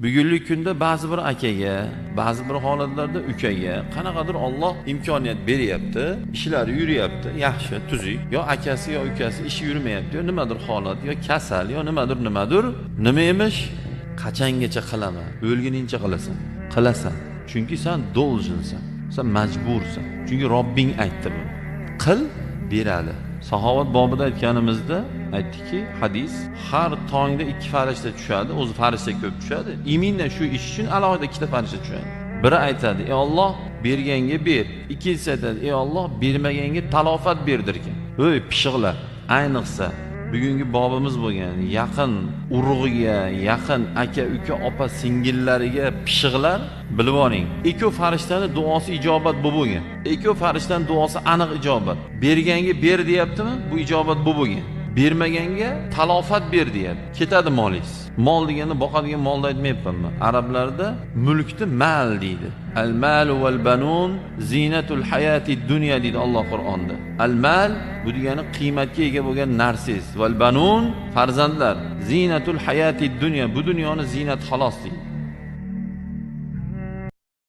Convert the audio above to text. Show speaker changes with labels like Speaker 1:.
Speaker 1: Bugungi kunda ba'zi bir akaga, ba'zi bir holatlarda ukaga qanaqadir Alloh imkoniyat beryapti, ishlari yuryapti, yaxshi, tuzuk. Yo akasi yo ukasi ishi yurmayapti, yo nimadir holat, yo kasal, yo nimadir nimadir. Nima emish? Qachongacha qilaman? O'lguningcha qilasan. Qilasan. Chunki sen долженsan. Sen majbursan. Chunki Robbing aytdi buni. Qil, beradi. Saxovat bobida aytganimizda aytdiki, hadis har tongda 2 farishta tushadi, o'zi farishta ko'p tushadi. Именно shu ish uchun alohida 2 ta farishta tushadi. Biri aytadi: "Ey Alloh, berganga ber." Ikkinchisi aytadi: "Ey Alloh, bermaganga talofat berdirkan." Ey pishiqlar, ayniqsa bugungi bobimiz bo'lgan yaqin urug'iga, yaqin aka, uka, opa, singillariga pishiqlar bilib oling. Ikki farishtani duosi ijobat bo'lgan. Ikki farishtani duosi aniq ijobat. Berganga ber deyaptimi? Bu ijobat bo'lgan. Bermaganga talofat ber deyapti. Ketadi molingiz. Mol deganda boqadigan molni aytmayapman men. Arablarda mulkni mal deydi. Al mal val banun zinatul hayati dunya deydi Alloh Qur'onda. Al mal bu degani qiymatga ega bo'lgan narsangiz. Val banun farzandlar. Zinatul hayati dunya bu dunyoni ziynati xolos deydi.